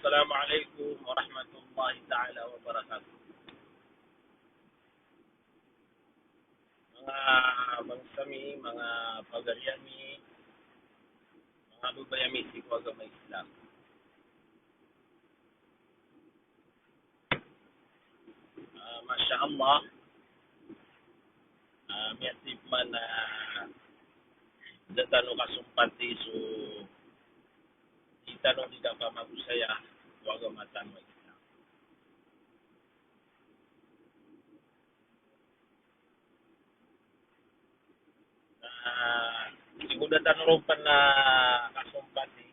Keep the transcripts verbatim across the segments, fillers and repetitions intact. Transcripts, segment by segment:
Assalamu alaikum warahmatullahi ta'ala wabarakatuh. Manga bangsa mi, manga pagari ami, manga babay ami sii ko agama Islam. Ah, Masha Allah. Ah, miyatip man, ah, da tano kasompati so di tano di kapamagosaya ko agama tano a Islam. Na sii ko da tano ron pn a kasompati,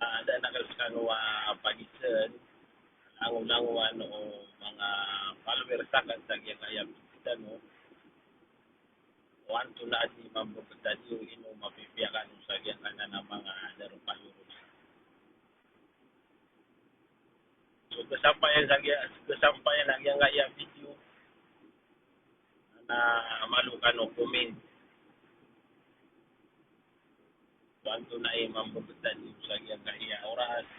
na da a nakal skano a pagizaan, langolangowan o manga followers akn sa giyangkaya page tano, o antonaa di mambtad iyo, ino mapipiya kano sa giyangkanan a manga darpa iyo ron. So, kasampayan sa giya, kasampayan a giyangkaya video, na malo kano comment. So, antonaa i mambtad iyo sa giyangkaya oras,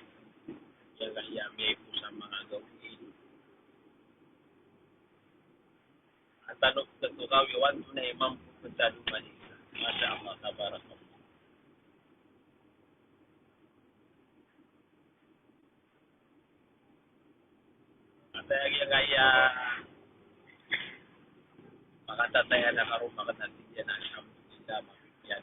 giyangkaya miyaipo sa manga gawii. An tano pkatokawi o antonaa i mambtad o mani isa. Masha Allah, tabarakallah. Antaa giyangkaya pakatataya na karoma kna tigiyan, alhamdulillah, mapipiya.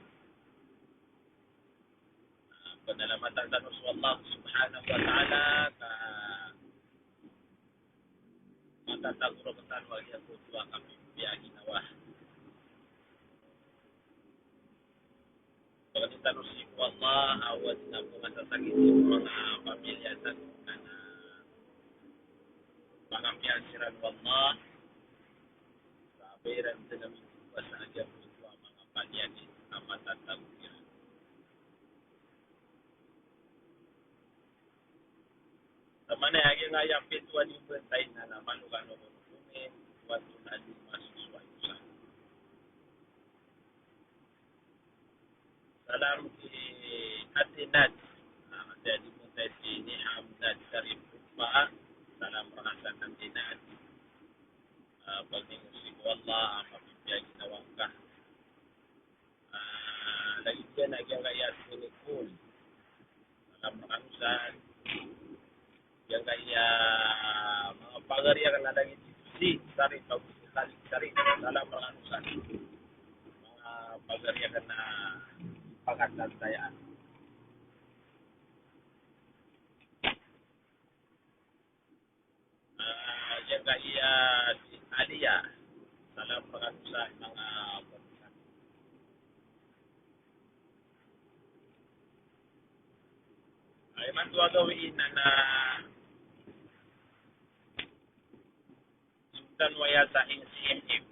Ah, panalamatan tano so Allah subhanahu wa ta'ala ka matatago rktano a giyangkoto a kapipiya a ginawa. Pagari tano sii ko Allah, a oway na pngatatagi sii ko manga pamilya tano, na pakapiyaan siran o Allah sa ba iran dn a miyobasa a giyangkoto a manga pagari a matatago iran. Taman a giyangkaya pito a di mbtad na, na malo kano comment, o antonaa di masosowa iyo sa. Salam ki Ate Nat. Ah, Ate, di mbtad si Niham Nat Sharif Rupa. Salam rka san Ate Nat. Ah, pagari sii ko Allah a mapipiya a ginawa ngka. Ah, lagid iyan a giyangkaya si Nicole. Salam rkano san. Giyangkaya manga pagari akn a lagid i Sharif, Sharif, Abu Khalid Sharif. Salam rkano san. Manga pagari akn a pakatatayaan. Ah, giyangkaya si Alia. Salam rkano san manga pagari. Ay, imanto a gawii na na sold tano aya sa N C M M.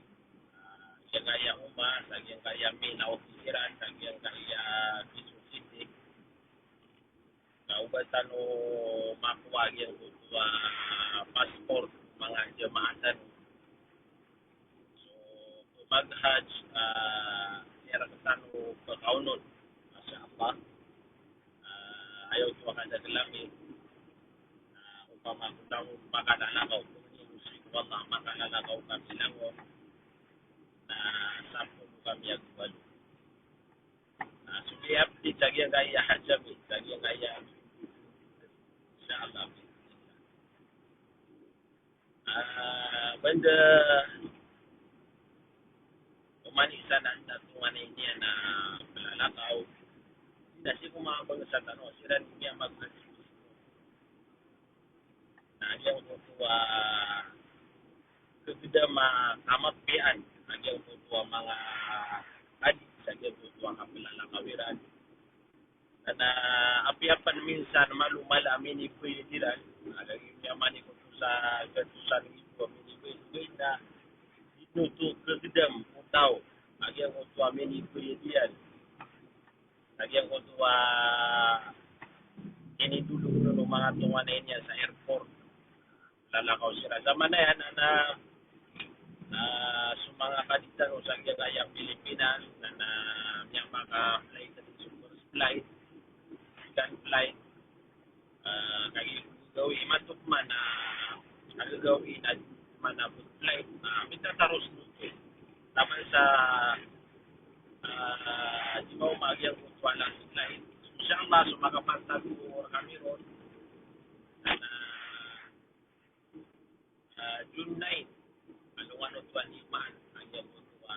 Ah, giyangkaya Uma, sa giyangkaya Mina Office iran, sa giyangkaya Quezon City. Na o ba tano makowa giyangkoto a passport o manga jamaah tano. So, ko mag-Hajj, ah, aya rktano pkaonot. Masha Allah. Ah, aya oto a kadakl ami. Ah, opama ko langon makalalakaw, ko mini, ko Allah makalalakaw kami langon. Na sapolo kami ago walo. Ah, so di update sa giyangkaya Hajj ami, sa giyangkaya. Insha Allah. Ah, banda oman i isa na, na tonganay niyan a plalakaw. Na sii ko manga bangsa tano, siran i miyamag-Hajj. Na giyangkoto a kagdam a kamapiyaan, na giyangkoto a manga hadith, na giyangkoto a kaplalakaw iran. Na apiya pn minsan malo mala a minibayad iran, na lagid iyan man i koto sa gatosan nggibo a minibayad, na di oto kagdam o taw a giyangkoto a minibayad iyan. Na giyangkoto a inidolog on o manga tonganay niyan sa airport. Lalakaw siran. Sa manaya na, na, na so manga kadita o sa giyangkaya Pilipinas, na, na miyamaka-flight, so first flight. kan flight, ah, kagiya gagawii matok man a, ah, gagawii na man a flight, ah, mitatarus oto. Taman sa, ah, di ba, umagi ako sa walang flight. Inshallah, so makapantag ko rkami ron. Na, ah, June nine, alongan oto a nimaan, a giya oto a,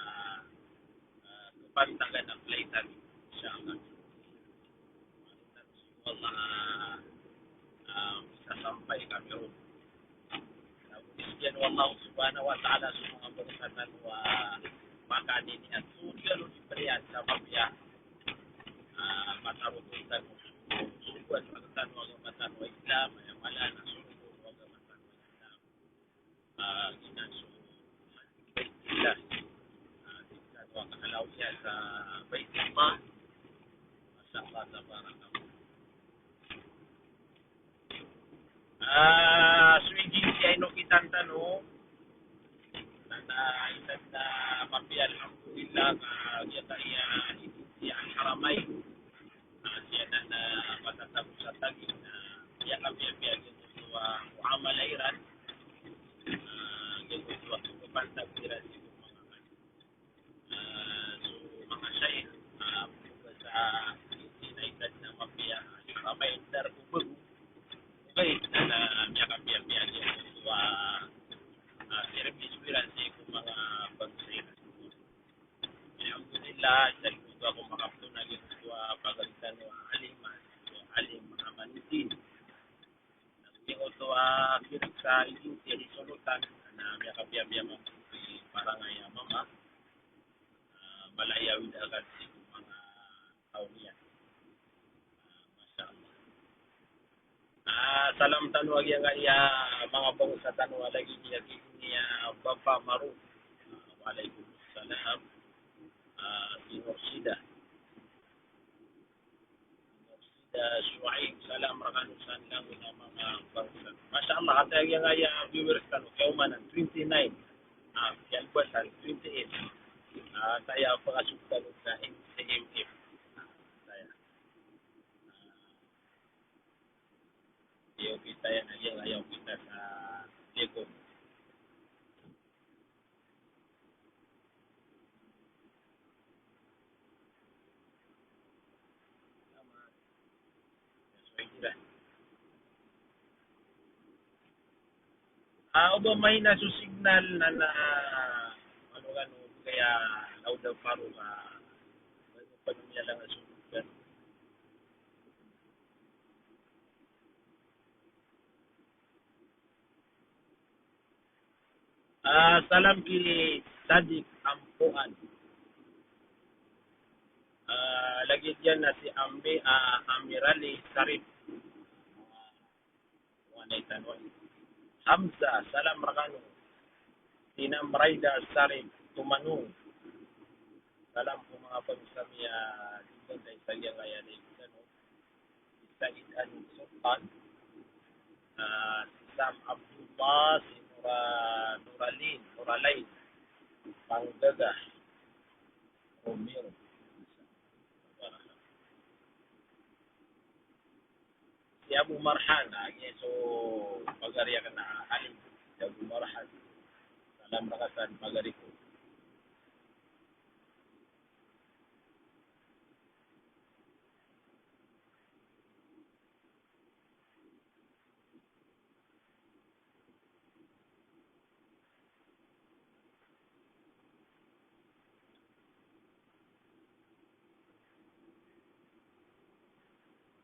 ah, kapantagan a flight ami, inshallah. Inshallah, ah, misasampay kami ron. Na bo iyan o Allah subhanahu wa ta'ala so manga bangsa tano a makanini a so di kano di priyan sa mapiya, ah, matarotol tano so, so, so, so, so, so, agama tano a Islam, aya mala na so, so, so, agama tano a Islam. Ah, giyanan so Baitillah. Ah, di kano a kakalawiya sa Baitullah. Masha Allah, tabarakallah. Ah, so igi, aya inokitan tano, na, na, inda na mapiya, alhamdulillah, ka, giya ta iya, iya Al-Haramain. Ah, siya na, na matatago sa tagin, na iya kapiyapiya giyoto a muamala iran. Ah, giyoto a kapantag iran sii ko manga, ah, so manga shaykh, ah, sa, inda na mapiya, Al-Haramain, dar ko bago. Ogaid na, na miyakapiyapiya giyoto a, ah, serbisyo iran sii ko manga bangsa iran. Alhamdulillah, sa giyoto a ko makapto na giyoto a pagari tano a alim, a alim a Amanitin. Na giyoto a kirik sa igi, tiya di solotan, na miyakapiyapiya mambo i parangay a mama. Ah, mala i awid a katharo sii ko manga kaw niyan. Ah, masha Allah. Ah, salam tano a giyangkaya manga bangsa tano a lagid iyan, giya Bapa Maro. Ah, wa alaikum salam. Ah, si Mursida. Mursida Shuaib, salam rkano san langon a manga bangsa. Masha Allah, katii a giyangkaya viewers tano, kiyaomanan, twenty-nine. Ah, kiyabasan, twenty-eight. Ah, saya pakasokan sa M C M F. Ah, saya. Iyo kita iyan, iyo, iyo kita sa likod. Ah, o ba mahina so signal na, na, ano, ano, kaya loud and faro ka, ano, pag niya lang ang susunod. Ah, salam ki Sadiq Ampuan. Ah, lagid iyan na si Ambi, ah, Amirali Sarip. Wanay tano. Hamza, salam rkano. Tina Mraida Sarip, Tumanong. Salam ko manga bangsa mi a di gantay sa giyangkaya na ikitan o Said Amin Sultan, ah, si Sam Abdullah, si Nora, Noralin, Noralain Panggaga, Romero. Si Abu Marhan, ah, giya so pagari akn a alim. Si Abu Marhan. Salam rka san, pagari ko.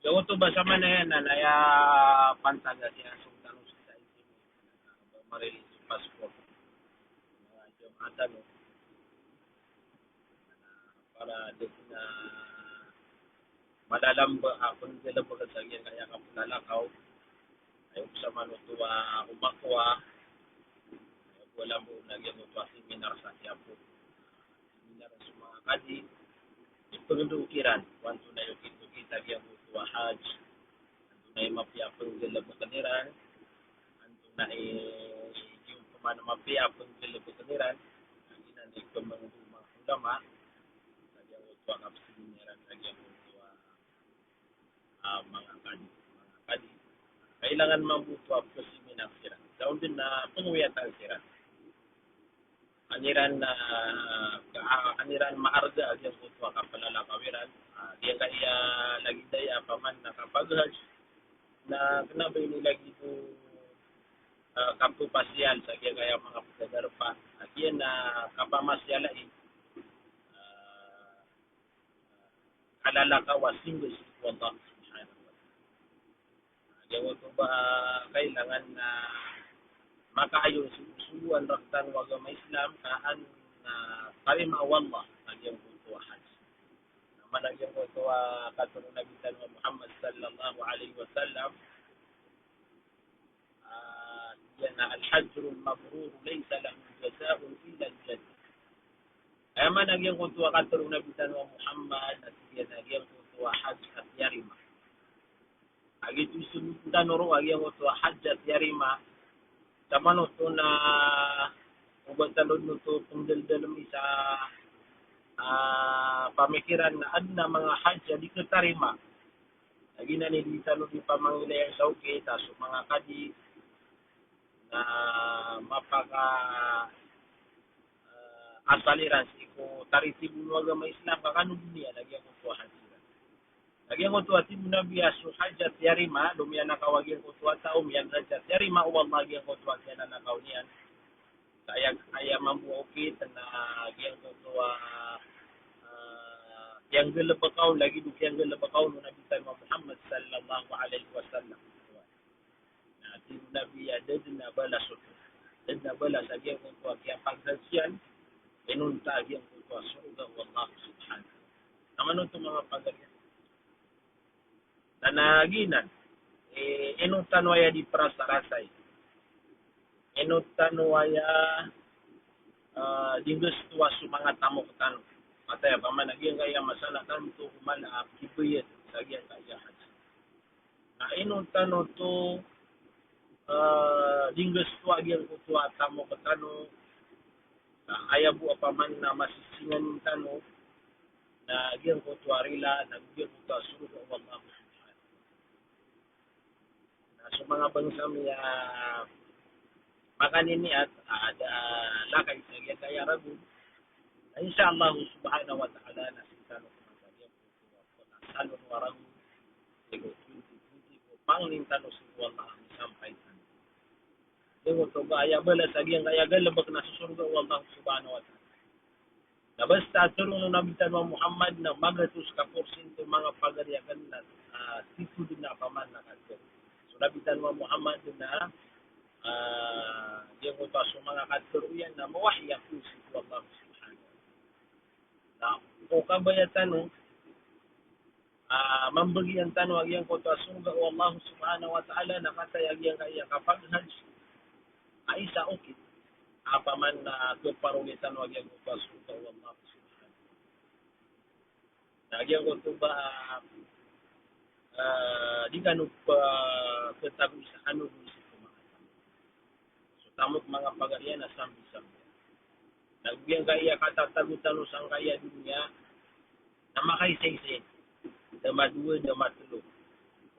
Giyoto ba sa manaya na, na aya pantag a siya so tano sa isi marili so passport. Aya atan o para di na malalamba a pnggalbk sa giyangkaya kaplalakaw. Aya ko sa manoto a omakowa. Aya ko alam bo na giyoto a seminar sa Quiapo. Seminar so manga kadi. Ipngndao kiran o antonaa i okit-okit a giyoto a hajj. Antonaa i mapiya a pnggalbkn iran. Antonaa i, giyoto man a mapiya a pnggalbkn iran. Giyanan i pmangndao o manga ulama. Sa giyoto a kapseminar iran sa giyoto a ah, manga kadi, manga kadi. Kailangan mambo oto a pesiminang siran. Sa on den na pengowiyatan siran. An iran, ah, ka-, an iran maarga a giyangkoto a kapelalakaw iran. Ah, giyangkaya lagid aya paman na kapag-hajj na kena ba ini lagid o, ah, kapepasiyal sa giyangkaya manga pegadarpa. Ah, giya na kapamasiyalan, ah, kalalakaw a singge sii ko Allah Subhanahu wa Ta'ala. Giyangkoto ba kailangan na makaayon sii ko sogoan rektano o agama Islam, ka an, ah, tarimaa o Allah a giyangkoto a hajj. Na mana giyangkoto a katharo o Nabi tano a Muhammad sallallahu alaihi wasallam, ah, giya na, "Al-hajjul mabrur laysa lahu jazaa'un illa al-jannah." Aya mana giyangkoto a katharo o Nabi tano a Muhammad, na giya na giyangkoto a hajj a tiyarima. Agi to isogo tano ron a giyangkoto a hajj a tiyarima, taman oto na oba tano den oto pengdeldel misa, ah, pamikiran na aden a manga hajj a di ketarima. Lagid anan i di tano di pamangilayan sa okit a so manga kadi na mapaka, ah, asal iran sii ko taritibo o agama Islam, ka kano den iyan a giyangkoto a hajj iran. A giyangkoto a tig o Nabi a so hajj a tiyarima, lomiyanakaw a giyangkoto a taw, miyanhajj a tiyarima o Allah a giyangkoto a kiyananakaw niyan. Sa aya, aya mambo a okit na giyangkoto a, ah, kiyanggalebeka on, lagid o kiyanggalebeka on o Nabi tano a Muhammad sallallahu alaihi wasallam. Na tig o Nabi a da den a balas oto. Da den a balas a giyangkoto a kiyapag-hajj iyan, inonta a giyangkoto a sorga o Allah Subhanahu wa Ta'ala. Na mano oto manga pagari. Na, na giyanan, eh, ino tano aya di prasarasai. Ino tano aya, ah, di nggastowa so manga tamok tano. Mataya paman a giyangkaya masa na tanto o mala a kibayad sa giyangkaya hajj. Na ino tano oto, ah, di nggastowa giyangkoto a tamok tano. Na aya bo a paman na masisinganin tano na giyangkoto a rila, na giyangkoto a sorga o Allah Subhanahu wa Ta'ala. Na so manga bangsa mi a makanini at, ah, da lakay sa giyangkaya ragon. Na insha Allah Subhanahu wa Ta'ala na sii tano ko masa giyangkoto a salon o ragon. Sii ko twenty twenty-four, pangnin tano sii ko Allah a misampay tano. Giyangkoto ba aya balas a giyangkaya galebek na so sorga o Allah Subhanahu wa Ta'ala. Na basta a tharoon o Nabi tano a Muhammad na magatos ka porsinto manga pagari a ganna, ah, titho den a paman na katharo. So Nabi tano a Muhammad na, ah, giyangkoto a so manga katharo iyan na mawahi a porsinto o Allah Subhanahu wa Ta'ala. Na o kabaya tano, ah, mambagian tano a giyangkoto a sorga o Allah Subhanahu wa Ta'ala na kataya giyangkaya kapag-hajj a isa okit a paman na keparoli tano a giyangkoto a sorga o Allah Subhanahu wa Ta'ala. Na giyangkoto ba, ah, di kano pa, petago isa kano bo isa ko manga tamok. So tamok manga pagari iyan na sambi-sambi. Na giyangkaya katatago tano sangkaya doniya na makaisaisa. Da madowa, da matelo.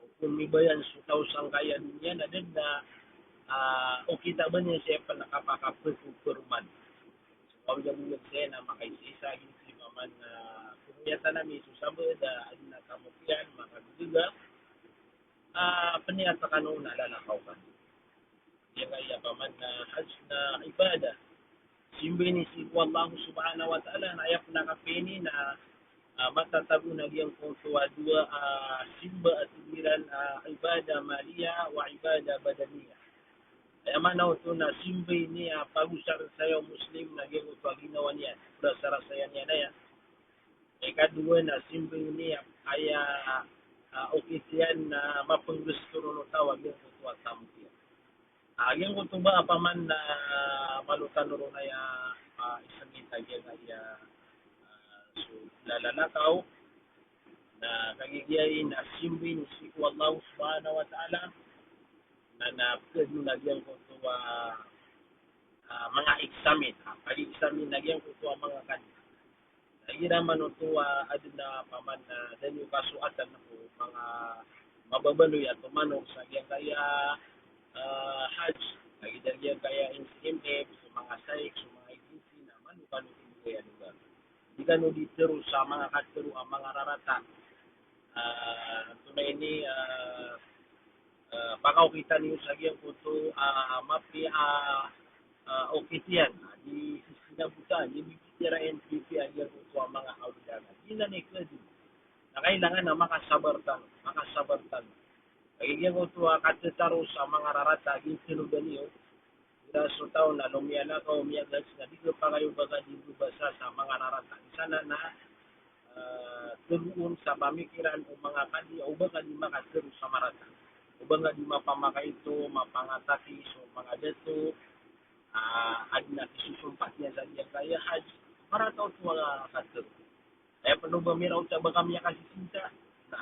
O kon mibayan so taw sangkaya doniya na da den a, ah, okit a ba niyan saya pen a kapakapeto peroman. So kawidan-widan saya na makaisaisa, giyangkoto a paman na, ah, komoyatan ami so sabaad a aden a tamok iyan, makagagaga, ah, peniyat kano na lalakaw kano. Giyangkaya paman na hajj na ibadah. Simba ini sii ko Allah Subhanahu wa Ta'ala, na aya pen a kapiya ini na, ah, matatago na giyangkoto a dowa, ah, simba a tig iran, ah, ibadah maliyah wa ibadah badaniyah. Aya maana oto na simba ini a pagosarasaya o Muslim na giyangkoto a ginawa niyan, prasarasayan iyan aya. Ikadowa na simba ini a aya, ah, okit iyan na mapenggesto ron o taw a giyangkoto a tamok iyan. Ah, giyangkoto ba a paman na malo tano ron aya, ah, isengit a giyangkaya, ah, so lalakaw. Na kagiya giya na simba ini sii ko Allah Subhanahu wa Ta'ala. Na, na ped na giyangkoto a, ah, manga examine. Ah, pag-examine na giyangkoto a manga kadi. Na igira man oto a aden a paman na da niyo kasoatan ko manga mababaloy a tomanok sa giyangkaya, ah, Hajj, lagid a giyangkaya N C M F, so manga shaykh, so manga agency na mano kano i bgay a logar. Di kano di tero sa manga katero a manga rarata. Ah, antonaa ini, ah, ah, pakaokitan iyo sa giyangkoto, ah, mapiya, ah, ah, okit iyan. Ah, di sisinabotan, di bibitiyarai N P P a giyangkoto a manga awid anan. Di nan i kadi. Na kailangan a makasabar tano, makasabar tano. Lagid giyangkoto a katetaros a manga rarata a gii tenodan iyo. Igira so taw na lomiyalakaw, miyagasi na di khapakay o ba ka di mbabasa sa manga rarata. Isa nan na, ah, teroon sa pamikiran o manga kadi a o ba ka di makatero sa marata. O ba ka di mapamakaito, mapangataki so manga dato, ah, adn a kisosompat iyan sa giyangkaya Hajj. Marata oto a katero. Aya pn o ba miraot a ba ka miyakasisinta. Na,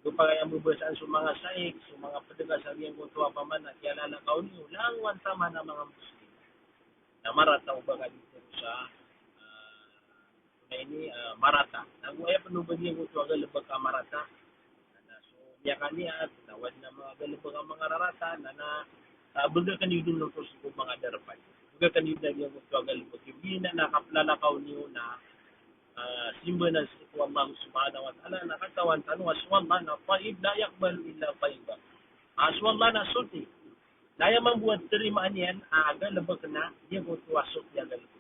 khapakay a mbabasaan so manga shaykh, so manga pd ka sa giyangkoto a paman a kiyalalakaw niyo, langowan taman a manga Muslim. Na marata o ba ka di tero sa, ah, antonaa ini, ah, marata. Nago aya pn o ba giyangkoto a galbk a marata. Na so miyakaniyat, na o adn a manga galbk a manga rarata, na, na, ah, bgan kaniyo dn oto sii ko manga darpa. Bgan kaniyo dn a giyangkoto a galbk. Giyanan a kaplalakaw niyo na, ah, simba nan sii ko Allah subhanahu wa ta'ala, na katawan tano a so Allah na tayyib la yaqbalu illa tayyiba. Ah, so Allah na soti. Na aya mambo a tarimaan iyan a galbk na giyangkoto a soti a galbk.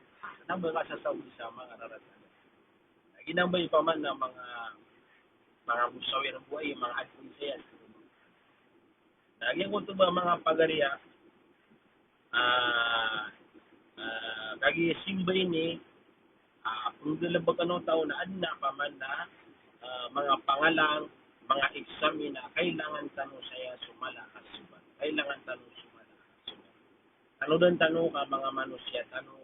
Na ba ka sasawi sa manga rarata. Na giyanan ba i paman a manga, manga musawir bo aya, manga advisor. Na giyangkoto ba manga pagari a, ah, ah, kagiya simba ini, ah, pnggalbkn o taw na adn a paman a, ah, manga pangalang, manga examine a kailangan tano saya so mala a sobat. Kailangan tano so mala a sobat. Tanodan tano ka manga manosiya tano,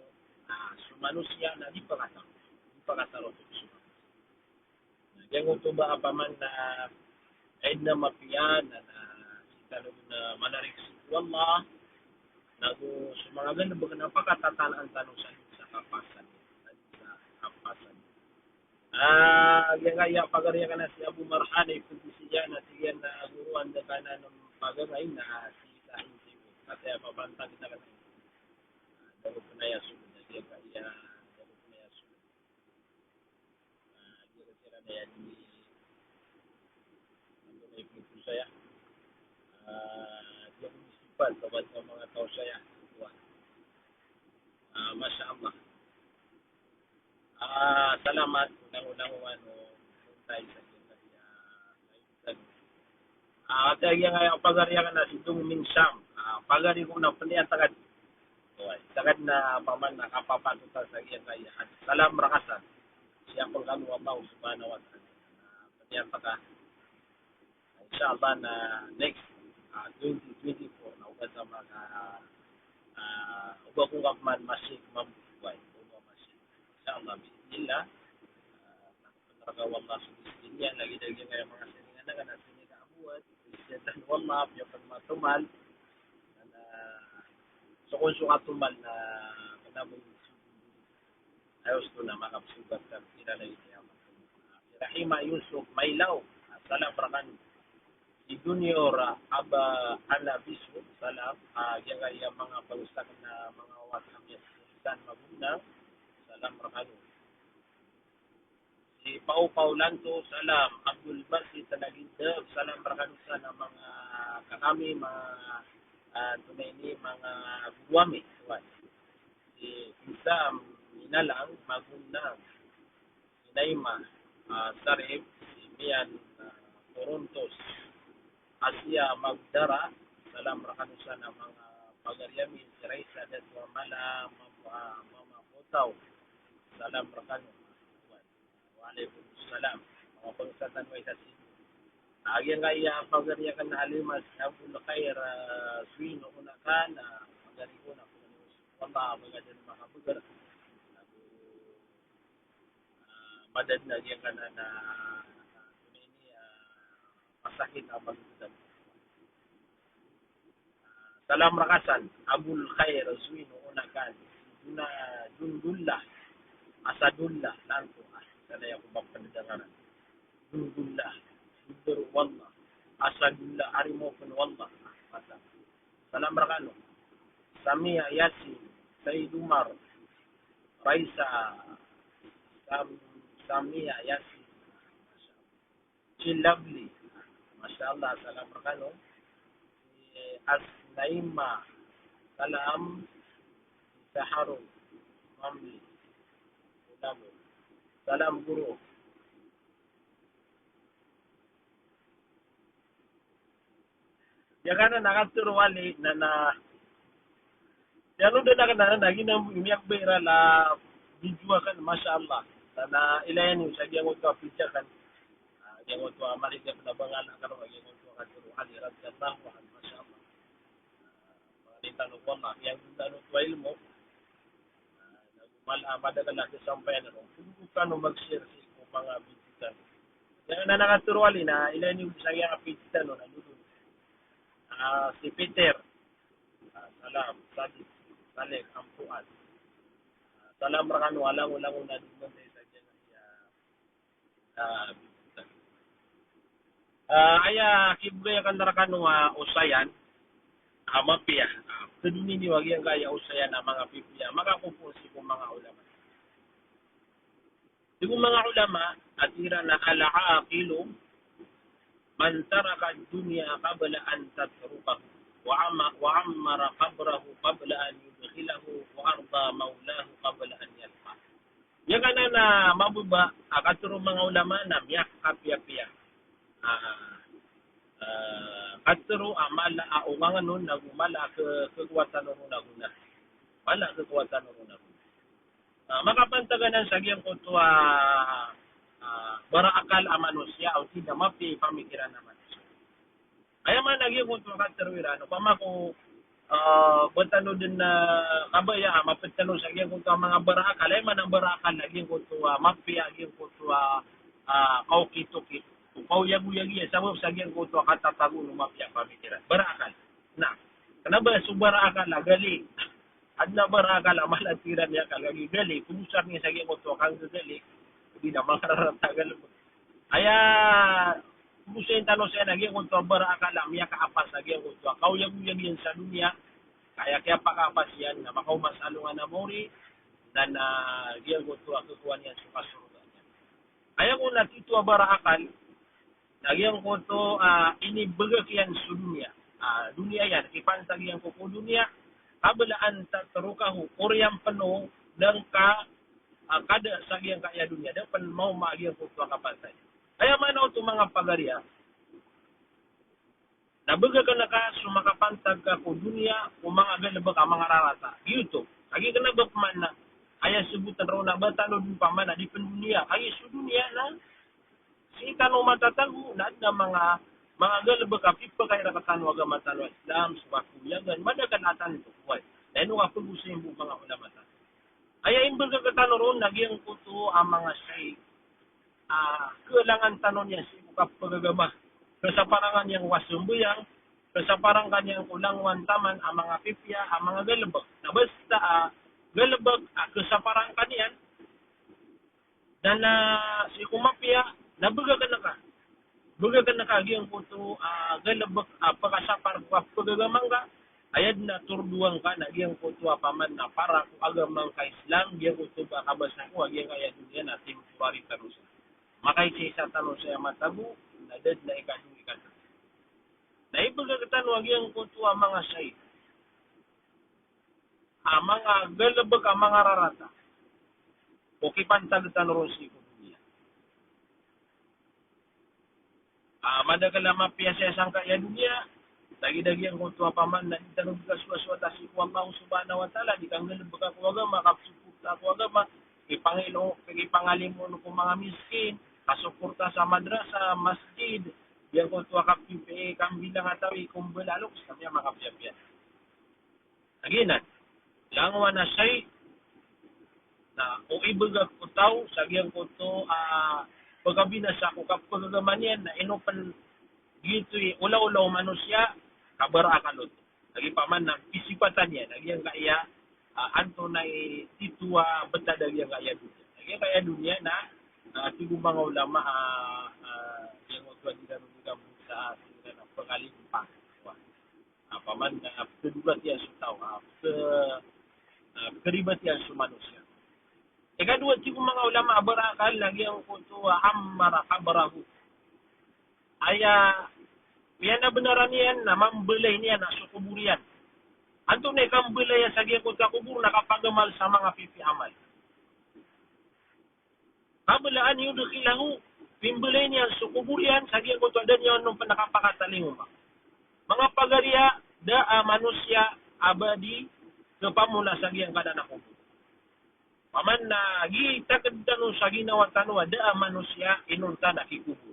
ah, so manosiya na di pakatarot. Di pakatarot so manosiya. Na giyangkoto ba a paman na adn a mapiya na, na sii tano na manarik sii ko Allah, nago so manga galbk na pakatatanaan tano sa, sa kapasan, sa kapasan. Ah, giyangkaya pagari akn a si Abu Marhan, ipndisiya na tig iyan a goroan dn ka nan pagari na si Ibrahim Sibut. Katii a pabantag na kna. Ah, dago pn aya so, giyangkaya, dago pn aya so. Ah, di ko siran aya di, ano na ipon saya. Ah, di ako misipan, kawan sa mga tao saya. Ah, masha Allah. Ah, salamat, unang-unang, ano, tayo sa iyo, kaya, Ah, katii a giyangkaya pagari akn a si Dong Min Sam. Ah, pagari ko na pn iyan tagad. Oway, tagad na paman na kapapatotan sa giyangkaya. Salam rakasan. Siyapn kano o Allah subhanahu wa ta'ala. Ah, pn iyan taga. Insha Allah na next, ah, twenty twenty-four na oba sa maka, ah, oba ko ngka pman masih mambo. Oway, oba masih. Insha Allah, bismillah. Ah, Raka o Allah so miskin iyan, lagid a giyangkaya manga siringan akn a sinikaabot, siringan o Allah, apiya pn matomal, na, na, so kon so katomal na, kna bo, ayo osto na makapsogat ka, kira lagid iyan. Rahima Yusuf Mailaw, salam rakano. Si Junior, ah, Aba Anabiso, salam, ah, giyangkaya manga pangostak na manga wasa miya san magunang, salam rakano. Si Pau Pau Lanto, salam. Abdul Basit Talagindeg, salam rakano san a manga kakami, manga, ah, antonaa ini, manga guro ami. Wan. Si Isam Minalang, Magunang. Si Naima, ah, Sarip, si Mian, ah, Torontos. Asia Magdara, salam rakano san a manga pagari ami, si Raisa Dato Amala, Mama, ah, Mama Botaw. Salam rakano. Wa alaikum salam. Manga pangsa tano ay sa Cebu. Ah, giyangkaya pagari akn a Halima, si Abul Khair, ah, Suino, Unakan, ah, pagari ko na, wala, baga dn makabagar. Ah, madad na giyangkanan a, ah, ini, ah, masakit a pagdam. Salam rakasan, Abul Khair, Zuin, Unakan, Duna, Dundullah, Asadullah, Lanto, ah, sana ya ko ba pndanganan. Dundullah, Dundullah, Asad Dula Arimo Pun Wallah. Salam rekano. Samia Yasin, Said Umar, Raisa, Sam-, Samia Yasin. Ci Lovely. Masha Allah, salam rekano. Si Asnaima, salam. Saharul, Mamli, Ulamu. Salam guro. Aya kanan a katharo wali na na, aya no dn a kanan a ginambo ini a kbay iran a video akn, masha Allah. Na na ilaya niyo sa giyangkoto a page akn. Ah, giyangkoto a marigap na bangal a karo, giyangkoto a katharo wali, radiyallahu anhu, masha Allah. Ah, manga di tano ko Allah, giyangkoto a ilmo. Ah, na mala a madakl a kasampayan o. Pagari tano mag-share sii ko manga page tano. Aya kanan a katharo wali na ilaya niyo sa giyangkai a page tano na dodon. Ah, si Peter. Ah, salam, Sadiq, Saleh, Ampuan. Ah, salam rekano, alango-lango na dodon sa giyangkai a, ah, page tano. Ah, aya kibgay akn rekano a osayan a mapiya. Ah, ptharoon iyo a giyangkaya osayan a manga pipiya, makakopoon sii ko manga ulama. Sii ko manga ulama, a tig iran a al-aqilu man taraka ad-dunya qabla an tatrukahu, wa ama-, wa ammara qabrahu qabla an yudkhilahu, wa arda mawlahu qabla an yalqah. Aya kanan a mababa a katharo o manga ulama na miyakapiyapiya. Ah, ah, katharo a mala a ongangen on ago mala a ke-, kekowatan on ago na. Mala a kekowatan on ago na. Ah, makapantag anan sa giyangkoto a, ah, barakal a manosiya, o tig iran a mapiya i pamikiran a manosiya. Aya maana giyangkoto a katharo iran, opama ko, ah, ba tano dn, ah, kabaya a mapd tano sa giyangkoto a manga barakal, aya maana barakal na giyangkoto a mapiya, giyangkoto a, ah, kaokit-okit, kaoyagoyag iyan, sabap sa giyangkoto a katatago o mapiya a pamikiran. Barakal. Na, kna ba so barakal a gali. Adn a barakal a mala a tig iran a miyakal, kagiya gali, pagosar iyan sa giyangkoto a kanggagali, di na mangararata a galbk. Aya, pagosay tano sa giyangkoto a barakal a miyakaapas a giyangkoto a kaoyagoyag iyan sa doniya, ka aya kiyapakaapas iyan na makaoma sa alongan a maori, na, na giyangkoto a kekowa niyan so kasorgaan iyan. Aya kon a tito a barakal, na giyangkoto, ah, inibgak iyan so doniya. Ah, doniya iyan, kipantag iyan ko, ko doniya, qabla an tatrukahu, oriyan pn o da ngka, ah, kada sa giyangkaya doniya, da pn maoma a giyangkoto a kapantag. Aya maana oto manga pagari a, na bgakn ka so makapantag ka ko doniya, ko manga galbk a mangararata. Giyoto. Kagiya kna ba pman na aya sabotn roo na ba tano dn pman a di pn doniya. Kagiya so doniya na sii tano matatago, na adn a manga, manga galbk a pipakaira rktano a agama tano a Islam, so kakoyagan, madakl a tanto. Oway. Na ino ka pagosay bo o manga ulama tano. Aya imbgak tano ron na giyangkoto a manga shay a khalangan tano niyan sii ko kapagagama. Khasaparangan iyan ko kasambayang, khasaparangan iyan ko langowan taman a manga pipiya a manga galbk. Na basta a galbk a khasaparangan iyan, na na sii ko mapiya, na bgakn ka. Bgakn ka giyangkoto a galbk a pakasapar ko kapagagama ngka, aya dn a tordoan ka na giyangkoto a paman na para ko agama ngka Islam, giyangkoto ba kabasa ko a giyangkaya doniya na temporary tano sa. Makaisaisa tano sa aya matago, na da dn a ikadowa, ikatlo. Na ibgak tano a giyangkoto a manga shay a manga galbk a mangararata. O kipantag tano ron sii ko doniya. Ah, madakl a mapiya saya sangkaya doniya. Lagid a giyangkoto a paman na di tano di kasowasowata sii ko Allah Subhanahu wa Ta'ala, di kanggalbka ko agama, kapsoporta ko agama, ipangilo, ipangalimo ko manga miskin, kasuporta sa madrasa, masjid, giyangkoto a kapipiya, kambilang a tawi, ko mbala a loks, kami a makapiyapiya. Lagid anan, langowan a shay, na o ibgak o taw sa giyangkoto a pkabinasa ko kapagagama niyan, na ino pn giyoto i olaola o manosiya, ka barakal oto. Lagid paman na pisipatan iyan a giyangkaya, ah, antonaa i tito a btad a giyangkaya doniya. A giyangkaya doniya na, ah, tig o manga ulama, ah, ah, giyangkoto a di tano di kabasa, ah, Opama na pkhadogat iyan so taw, ah, pkha-, ah, pkharibat iyan so manosiya. Ikadowa, tig o manga ulama a barakal, na giyangkoto a ammara qabrahu. Aya miyanabenaran iyan na mambalay niyan a so kobor iyan. Antonaa i kambalay iyan sa giyangkoto a kobor? Na kapagamal sa manga pipiya a amal. Qabla an yudkhilahu, pimbalay niyan so kobor iyan sa giyangkoto a da niyan on pen kapakatalingoma. Manga pagari, da a manosiya a ba di khapamola sa giyangkanan a kobor. Opama na giya i taked tano sa ginawa tano a da a manosiya inonta na kikobor.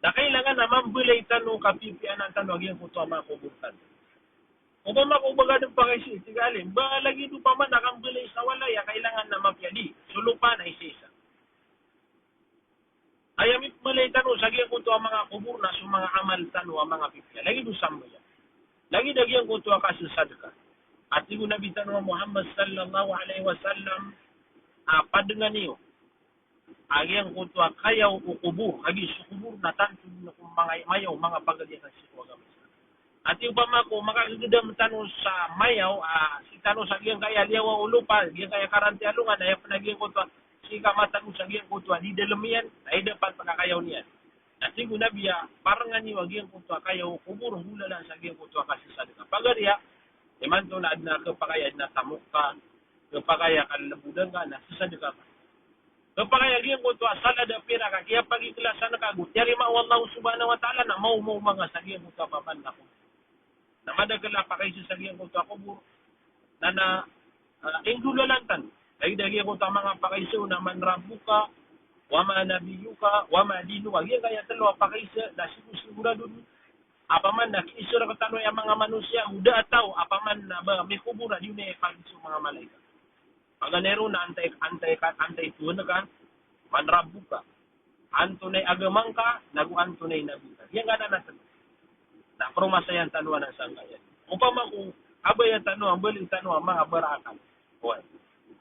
Na kailangan a mambalay tano, kapipiyaan tano a giyangkoto a manga kobor tano. Opama ko ba ka den pakaiza, tig a alim, ba lagid opama na kambalay sa walay a kailangan na mapiya, di, so lopa na isaisa. Aya mipembalay tano sa giyangkoto a manga kobor na so manga amal tano a manga pipiya. Lagid o sambayang. Lagid a giyangkoto a kasasadka. A tig o Nabi tano a Muhammad sallallahu alaihi wasallam, a padenga niyo a giyangkoto a kayaw o kobor, a giya so kobor na tanto den ko manga mayaw, manga pagari akn sii ko agama Islam. Ati opama ko makagedam tano sa mayaw, ah, sii tano sa giyangkaya liyawaw o lopa, giyangkaya karanti a alongan, aya pen a giyangkoto a sii ka matago sa giyangkoto a di dalem iyan, na aya dapat a kakayaw niyan. Na tig o Nabi a parengan iyo a giyangkoto a kayaw o kobor, golalan sa giyangkoto a kasasadka. Pagari a, imanto na aden a khapakay a aden a tamok ka, khapakay a kalebodan ka, na sasadka ka. Khapakay a giyangkoto a salad a pirak a kiyapagiklasan ka ago tiyarima o Allah subhanahu wa ta'ala, na maoma-oma nga sa giyangkoto a paman na kobor. Na madakel a pakaiza sa giyangkoto a kobor na, na, ah, inggolalan tano. Lagid a giyangkoto a manga pakaiza na man rabbuka, wa ma nabiyyuka, wa ma dinuka. Giyangkaya telo a pakaiza na sigo-sigorado den a paman na kiiza rektano aya manga manosiya, o da a taw a paman na ba mikobor a di on aya ipakaiza o manga malaikat. Paganay ron na antai, antai ka, antai Tuhan ka, man rabbuka. Antonaa i agama ngka, nago antonaa i nabi ngka. Giyangkanan a telo. Na peromasayan tano anan sangkaya. Opama ko kabaya tano a mbaloy tano a manga baraakal. Oway.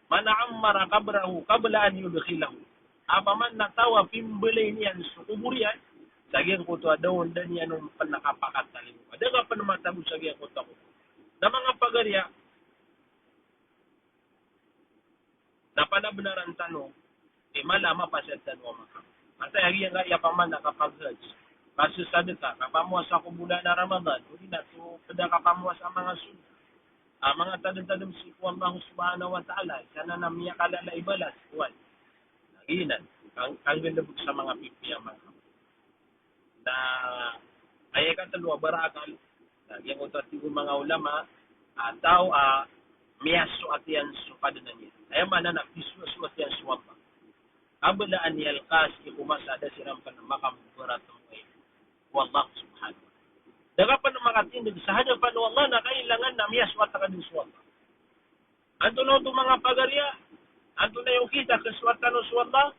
Man ammara qabrahu qabla an yudkhilahu. A paman na taw a pimbalay niyan so kobor iyan sa giyangkoto a da on, da niyan on pen kapakatalingoma. Da ka pen matago sa giyangkoto a kobor. Na manga pagari a, na panabenaran tano i mala a mapasad tano a maka. Antaa i giyangkaya, aya paman na kapaghaj, kasasadka, kapamowasa ko bolan a Ramadan, odi na so ped a kapamowasa a manga sunnah a manga tademtadem sii ko Allah subhanahu wa ta'ala, isa anan a miyakalala i balas, oway. Na giyanan, kang-, kanggalebek sa manga pipiya a manga. Na aya ikatelo a baraakal, na giyangkoto a tig o manga ulama, a taw a miyasoat iyan so Kadnan iyan. Aya maana na pisoasoat iyan so Allah. Qabla an yalqah, sii ko masa a da siran pen makambaratamoay ko Allah subhanahu wa ta'ala. Da ka pen makatindeg sa hadapan o Allah na kailangan na miyasoat ka den so Allah. Antonaa oto manga pagari a, antonaa i okit a kasoat tano so Allah,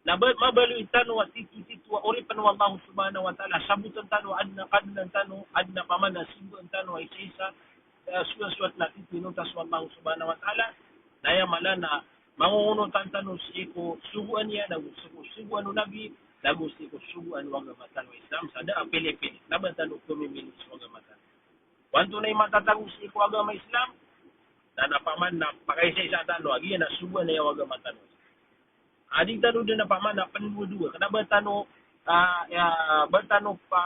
na ba-, mabaloy tano a titotito a oripen o Allah subhanahu wa ta'ala, saboten tano, aden a Kadnan tano, aden a paman a simbaen tano a isaisa, eh, soasoat na tito inonta so Allah subhanahu wa ta'ala, na aya mala na mangongonotan tano sii ko sogoan iyan, nago sii ko sogoan o Nabi, nago sii ko sogoan o agama tano a Islam, sa da a pilipili, na ba tano pemimili so agama tano. O antonaa i matatago sii ko agama Islam, na, na paman na pakaisaisa tano a giya na sogoan aya o agama tano. A di tano den a paman na pendowadowa. Kena ba tano, ah, ya, ba tano pa,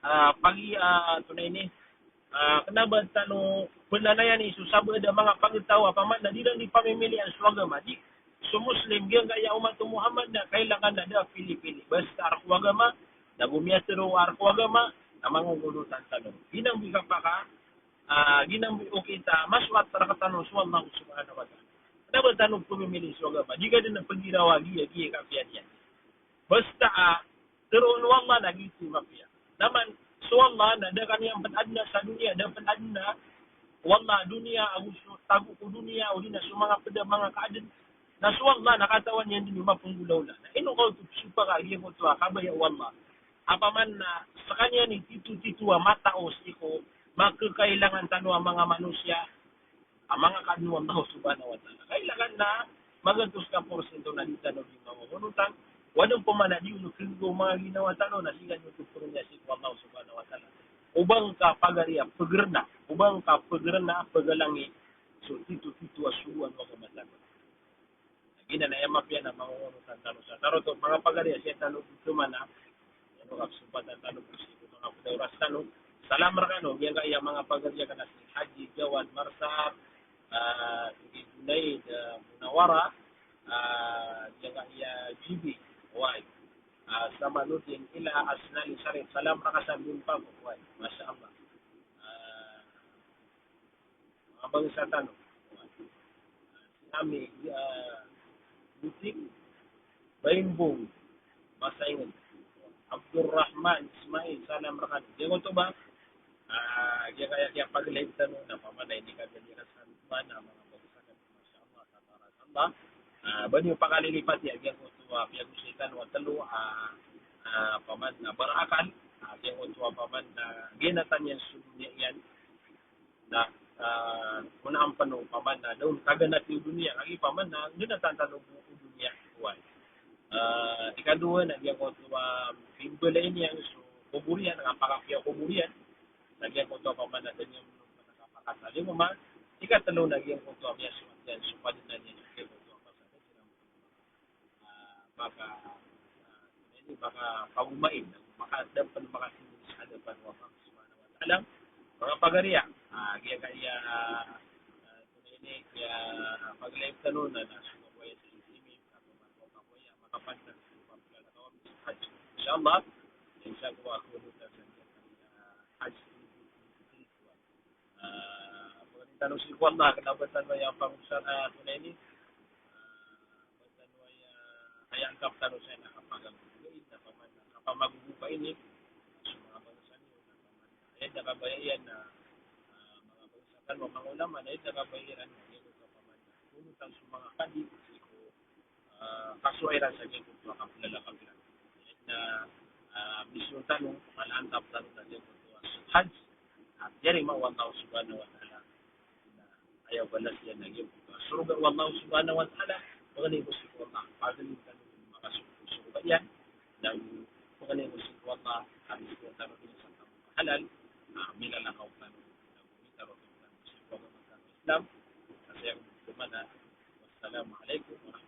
ah, pagi, ah, antonaa ini, ah, kena ba tano pelanayan i so sabaad a manga pagtaw a paman na di ran di pamimilian so agama. Di, so Muslim, giyangkaya umat o Muhammad na kailangan na da a pilipili. Basta a rek o agama, nago miyatharo a rek o agama, na mangongonotan tano. Giyanan bo i kapaka, ah, giyanan bo i okit a masoat rektano so Allah subhanahu wa ta'ala. Kena ba tano pemimili so agama. Di ka den a pegiraw a giya, giya i kapiya niyan. Basta a, ah, tharoon o Allah na giyoto i mapiya. Na man, so Allah na da ka niyan pen aden sa doniya, da pen aden o Allah doniya, ago so tago ko doniya, odi na so manga ped a manga kaaden. Na so Allah na katawan iyan den i mapenggolawla. Na ino ka oto pesopaka a giyangkoto a kabaya o Allah a paman na sekaniyan i titotito a matao sii ko makekailangan tano a manga manosiya, a manga kaaden o Allah subhanahu wa ta'ala. Kailangan na magatos ka porsiyento na di tano di mangongonotan. Oway, den paman a di on o kenggo o manga ginawa tano na sii ka di on oto peroniya sii ko Allah subhanahu wa ta'ala. O ba ngka pagari a pegerena, o ba ngka pegerena a pegalangi so tito-tito a sogoan o agama tano. Giyanan i mapiya a mangongonotan tano sa tano oto, manga pagari a sii tano oto mana, ino ka pesompatan tano, sii ko manga ped a oras tano. Salam rekano, giyangkaya manga pagari a kena si Haji Jawad Marsar, ah, si Junaid, ah, Munawara, ah, giyangkaya G B, oway. Ah, Samanuddin Ila Asnali Sharif, salam reka sa Bimpa, oway. Masha Allah. Ah, Manga bangsa tano. Si Ami, ah, Buting, Baimbong, Masaingen. Abdul Rahman Ismail, salam rekan. Giyangkoto ba, ah, giyangkaya kiyapaglay tano na pamana ini ka dali rasan mana manga bangsa tano. Masha Allah, tabarakallah. Ah, ba niyo pakalilipati a giyangkoto a piyagosay tano a telo a, ah, pamana barakal, ah, giyangkoto a pamana ginatan iyan so doniya iyan. Na, ah, kona ampano pamana da on kaganati o doniya, lagi pamana ginatan tano o doniya, oway. Ah, ikadowa na giyangkoto a pimbalay niyan so kobor iyan, na kapakapiya o kobor iyan, na giyangkoto a pamana da niyan kapakatalingoma. Ikatelo na giyangkoto a miyasoat iyan so padinan iyan so giyangkoto a masa da siran ah, maka, ah, ini, maka pagumain, maka dapat, maka sini sa hadapan o Allah Subhanahu wa Ta'ala. Manga pagari a, ah, giyangkaya, ah, ini, kiyapaglay tano na, na so kapoya sa isimi, kapoya, maka pantas, maka paglalakaw sa Hajj. Insha Allah, insha Allah, ako, ah, Hajj. Ah, pagari tano sii ko Allah, kena ba tano aya pangosar, ah, tonaa ini. Ah, ba tano aya, aya angkap tano sa aya kapagagogoi, na pamana, kapamagogopa ini. So manga bangsa niyo, na pamana. Aya da kabaya iyan na, ah, manga bangsa tano, manga ulama, na aya da kabaya iran, na aya da pamana. Kuno tano so manga kadi, sii ko ah, kasowa iran sa giyangkoto a kaplalakaw iran. Na, ah, misyon tano, mala antap tano sa giyangkoto a Hajj. Ah, diyarima o Allah Subhanahu wa Ta'ala. Na, aya balas iyan na giyangkoto a sorga o Allah Subhanahu wa Ta'ala. Pagari ko sii ko Allah, pagari tano makasorga iyan. Na pagari ko sii ko Allah, a misyon tano di sa tano halal. Ah, milalakaw tano. Na, mitaroto tano sii ko agama tano Islam. Kasi ako, mana, wassalamu alaikum warahmatullahi